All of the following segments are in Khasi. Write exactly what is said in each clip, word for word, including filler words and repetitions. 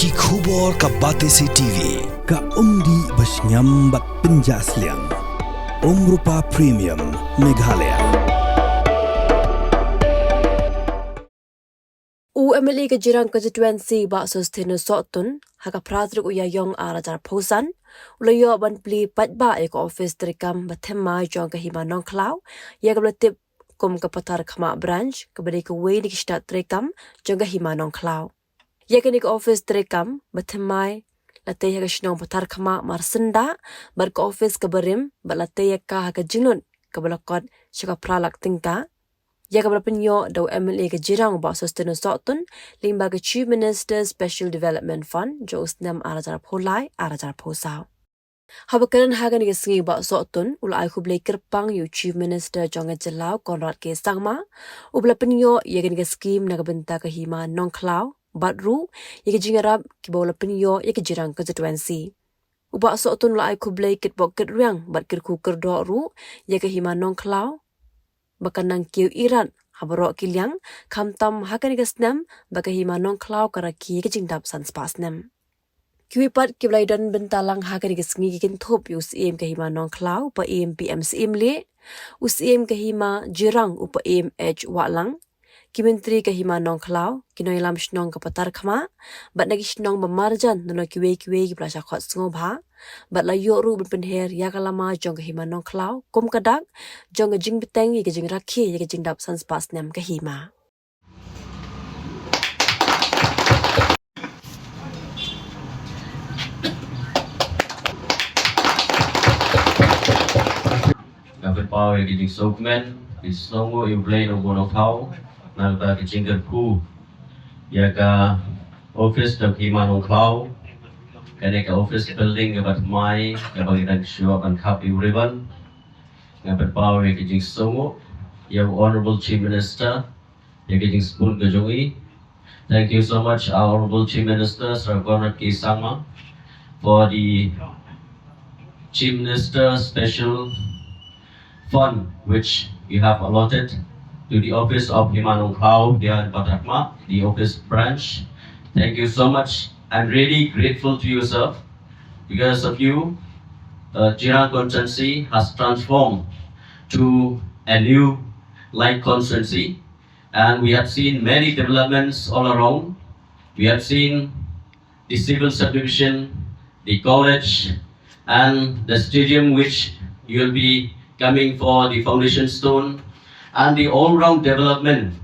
Ki khubor ka Batesi T V, ka umdih ba shngiam bad pynjah sliang. Umrupa Premium, Meghalaya. U M L A ka Jirang Constituency, Bah Sosthenes Sohtun, ha ka phra tarik u Ïaïong ar hajar arphew san, u la ïoh ban plie paidbah ïa ka office treikam ba thymmai jong ka Hima Nongkhlaw, ïa kaba la tip kum ka Patharkhmah Branch, kaba dei kawei na ki shnat treikam jong ka Hima Nongkhlaw. Ïa kane ka office treikam ba thymmai la tei ha ka shnong Patharkhmah marsyndah bad ka office kaba rim, bad la tei ïa ka ha ka jinglut kaba la kot sha ka phra lak tyngka. Ïa kaba la pynïoh da u M L A ka Jirang, Bah Sosthenes Sohtun, lyngba ka Chief Minister Special Development Fund jong u snem ar hajar arphew lai ar hajar arphew saw. Haba kren ha kane ka sngi, Bah Sohtun u la ai khublei kyrpang ïa u Chief Minister jong ka jylla, Conrad K Sangma, uba la pynïoh ïa kane ka skhim na ka bynta ka Hima Nongkhlaw bad ruh ïa ka jingïarap kiba u la pynïoh ïa ka Jirang Constituency. U Bah Sohtun u la ai khublei kitbok kitrwiang bad kyrkhu kyrdoh ruh ïa ka Hima Nongkhlaw ba kan nang kiew irat ha baroh ki liang, khamtam ha kane ka snem ba ka Hima Nongkhlaw ka rakhe ïa ka jingdap san spah snem. Kiwei pat kiba la ïadon bynta lang ha kane ka sngi ki kynthup ïa u Syiem ka Hima Nongkhlaw, Bah Pa'ïem P M Syiemlieh, u Syiem ka Hima Jirang, u Bah Pa'ïem H Wahlang, ki Myntri ka Hima Nongkhlaw, ki nongïalam shnong ka Patharkhmah bad na ki shnong ba marjan, nalor kiwei kiwei kiba la shah khot sngewbha bad la ïoh ruh ban pynher ïa ka lama jong ka Hima Nongkhlaw kum ka dak jong ka jingbteng ïa ka jingrakhe ïa ka jingdap san spah snem ka Hima. Nga pynpaw ïa ka jingsngewkmen, ka jingsngewnguh ïa U Blei Nongbuh Nongthaw na ka bynta ka jingkyrkhu ïa ka office jong ka Hima Nongkhlaw. Kane ka office building kaba thymmai kaba ngi dang shu ïoh ban khap ïa u ribbon. Nga pynpaw ïa ka jingsngewnguh ïa u Honorable Chief Minister ïa ka jingsbun ka jong i. Thank you so much, our Honorable Chief Minister, Sir Conrad K Sangma, for the Chief Minister Special Fund which you have allotted to the office of Hima Nongkhlaw here in Patharkhmah, the office branch. Thank you so much. I'm really grateful to you, sir. Because of you, uh, Jirang constituency has transformed to a new light constituency. And we have seen many developments all around. We have seen the civil subdivision, the college, and the stadium which will be coming for the foundation stone, and the all-round development.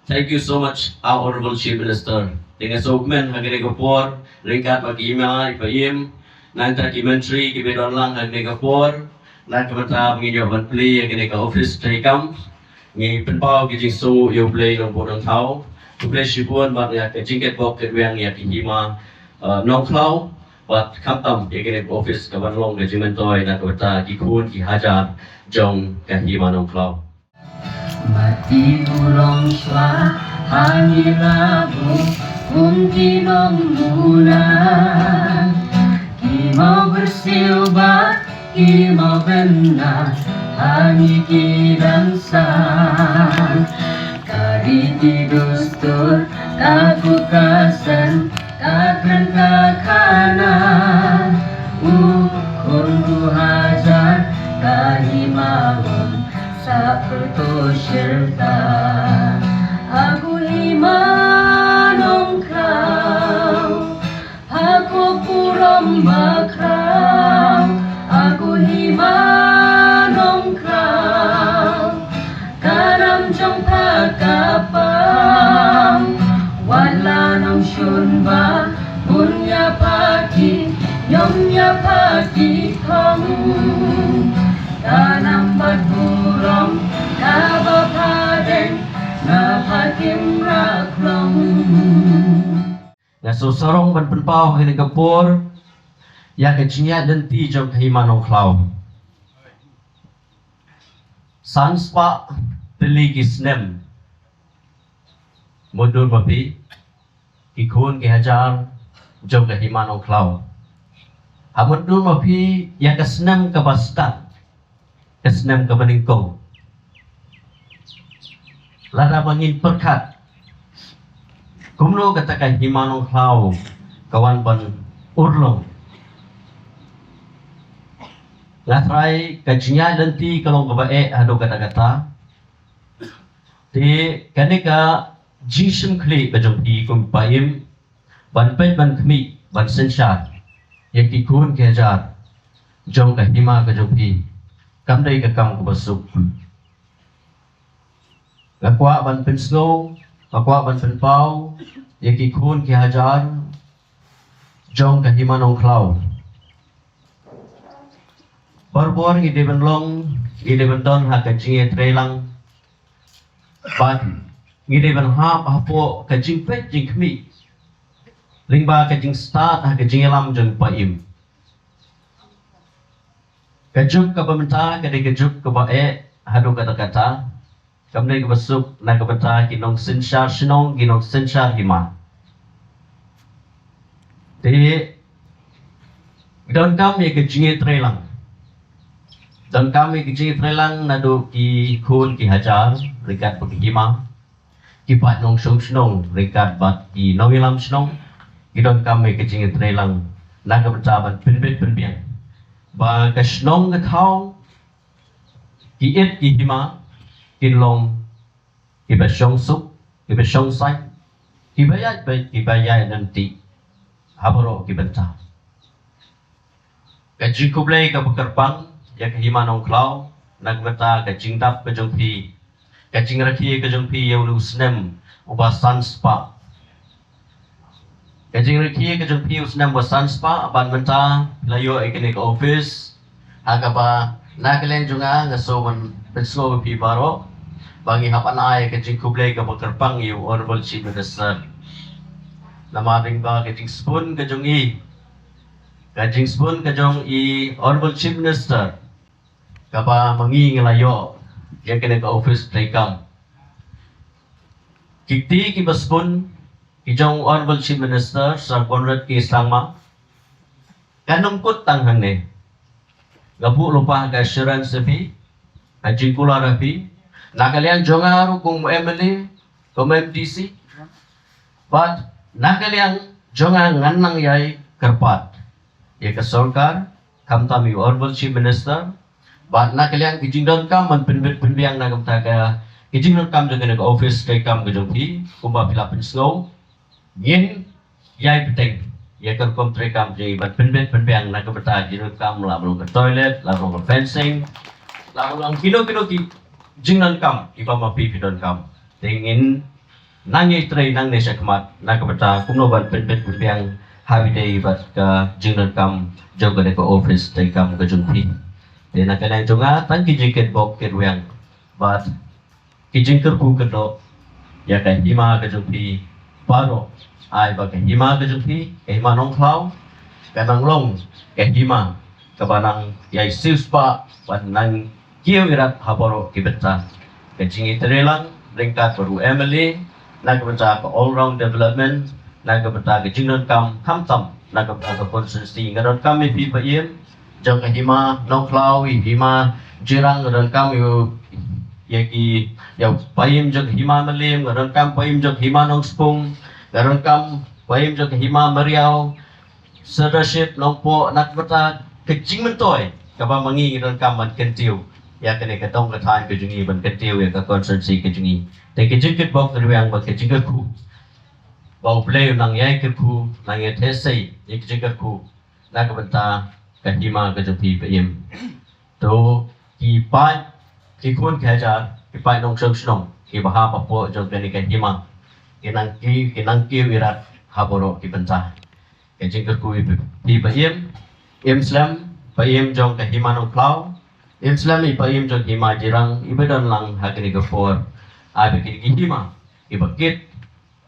Thank you so much, our Honorable Chief Minister. Te nga sngewkmen ha kane ka por, ryngkat bad ki Hima, i Pa'ïem, nangta ki Myntri kiba don lang ha kane ka por, na ka bynta ba ngin ïoh ban plie ïa kane ka office treikam. Ngi pynpaw ka jingsngewnguh ïa U Blei Nongbuh Nongthaw. Khublei shibun bad ïa ka jingkitbok kitrwiang ïa ka Hima, uh, Nongkhlaw. Bad khamtam ïa kane ka office kaban long ka jingmyntoi na ka bynta ki khun ki hajar jong ka Hima Nongkhlaw. Mati u long shuwa ha ngi la buh kum ki nongmuna. Ki mawbyrsiew bad ki mawbynna ha ngi ki dang sah. Ka riti dustur, ka kut ka sem, ka kren ka khana. U khun u hajar, ka Hima un sa pyrto shirta. Aku Hima Nongkhlaw, aku burom bakhraw, aku Hima Nongkhlaw. Ka nam jong pha ka pang, wat la nongshun ba bun ïa pha ki, ñiom ïa pha ki thong. Ka nam bad burom kaba pha deng, na pha kim rah khlong. Nga sngewsarong ban pynpaw ha kane ka por ïa ka jingïaid lynti jong ka Hima Nongkhlaw. San spah tylli ki snem mutdur ma phi, ki khun ki hajar jong ka Hima Nongkhlaw. Ha mutdur ma phi ïa ka snem kaba stad, ka snem kaba nyngkong. Lada ba ngin pyrkhat kumno kata ka Hima Nongkhlaw ka wan ban urlong. Nga trai ka jingïaid lynti ka long kaba eh haduh katta katta. Te kane ka jingshim khlieh ka jong phi kum paim ban peit ban khmih ban synshar ïa ki khun ki hajar jong ka hima ka jong phi kam dei ka kam kaba suk. Nga kwah ban pynsngew, nga kwah ban pynpaw ïa ki khun ki hajar jong ka hima Nongkhlaw. Barabor ngi dei ban long, ngi dei ban don ha ka jingïatreilang. Bad ngi dei ban hap hapoh ka jingpeit jingkhmih lyngba ka jingstad ha ka jingïalam jong paim. Ka juk kaba mynta ka dei ka juk kaba eh haduh katta katta. Kam dei kaba suk na ka bynta ki nongsynshar shnong, ki nongsynshar hima. Te donkam ïa ka jingïatreilang. Donkam ïa ka jingïatreilang naduh ki khun ki hajar ryngkat bad ki hima. Ki paid nongshong shnong ryngkat bad ki nongïalam shnong. Ki donkam ïa ka jingïatreilang na ka bynta ban pynbit pynbiang ba ka shnong ka thaw, ki ïit ki hima kin long kiba shong suk, kiba shong saiñ, kiba ïaid beit, kiba ïaid lynti ha baroh ki bynta. Ka jingkhublei kaba kyrpang ïa ka hima Nongkhlaw na ka bynta ka jingdap ka jong phi, ka jingrakhe ka jong phi ïa une u snem uba san spah. Ka jingrakhe ka jong phi u snem ba san spah, bad mynta phi la ïoh ïa kane ka office ha kaba na ka liang jong nga nga sngewbha ban pynsngew ïa phi baroh ba ngi hap ban ai ka jingkhublei kaba kyrpang ïa u Honorable Chief Minister. Namar lyngba ka jingsbun ka jong i, ka jingsbun ka jong i Honorable Chief Minister, kaba ma ngi ngi la ïoh ïa kane ka office treikam. Ki kti kiba sbun ki jong Honorable Chief Minister Sir Conrad K Sangma kan ym kut tang hangne. Nga buh lypa ka assurance ïa phi, ka jingkular ïa phi, na ka liang jong nga ruh kum MLA, kum MDC, bad na ka liang jong nga ngan nang ïai kyrpad ïa ka sorkar, khamtam ïa u Honorable Chief Minister, bad na ka liang ki jingdonkam ban pynbit pynbiang na ka bynta ka, ki jingdonkam jong kane ka office treikam ka jong phi, kumba phi la pynsngew, ngin ïai bteng ïa ka rukom treikam jong ngi ban pynbit pynbiang na ka bynta ki jingdonkam, la long ka toilet, la long ka fencing, la long kino kino ki jingdonkam kiba ma phi phi donkam. Te ngin nang ïai trei nangne shakhmat na ka bynta kumno ban pynbit pynbiang ha kaba ïadei bad ka jingdonkam jong kane ka office treikam ka jong phi. Te na ka liang jong nga tang ki jingkitbok kitrwiang bad ki jingkyrkhu kyrdoh ïa ka hima ka jong phi baroh, ai ba ka hima ka jong phi, ka hima Nongkhlaw, ka nang long ka hima kaba nang ïai siewspah, ban nang kiew ïarap ha baroh ki bynta. Ka jingïatreilang ryngkat bad u MLA na ka bynta ka all round development, na ka bynta ka jingdonkam khamtam na ka bynta ka constituency. Nga donkam ïa phi paim jong ka hima Nongkhlaw, i hima Jirang, nga donkam ïa u, ïa ki, ïa u paim jong ka hima Mylliem, nga donkam paim jong ka hima Nongspung, nga donkam paim jong ka hima Meriaw, Sirdarship Nongpoh, na ka bynta ka jingmyntoi kaba ma ngi ngi donkam ban kyntiew ïa kane ka dong ka thaiñ ka jong ngi, ban kyntiew ïa ka constituency ka jong ngi. Te ka jingkitbok kitrwiang bad ka jingkyrkhu ba U Blei u nang ïai kyrkhu, nang ïai theh sei ïa ka jingkyrkhu na ka bynta ka hima ka jong phi paim. To ki paid, ki khun ki hajar, ki paid nongshong shnong kiba hap hapoh jong kane ka hima, ki nang ki, ki nang kiew ïarap ha baroh ki bynta. Ka jingkyrkhu ïa phi paim, im slem paim jong ka hima Nongkhlaw, im slem i paim jong ka hima Jirang iba don lang ha kane ka por. Ai ba kine ki hima kiba kit,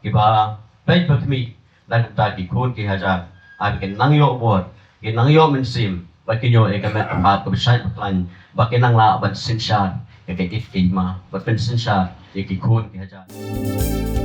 kiba peit ba khmih na ka bynta ki khun ki hajar, ai ba kin nang ïoh bor, kin nang ïoh mynsiem, ba kin ïoh ïa ka met ka phad kaba shait ba khlaiñ, ba kin nang lah ban synshar ïa ka ïit ka hima, ban pynsynshar ïa ki khun ki hajar.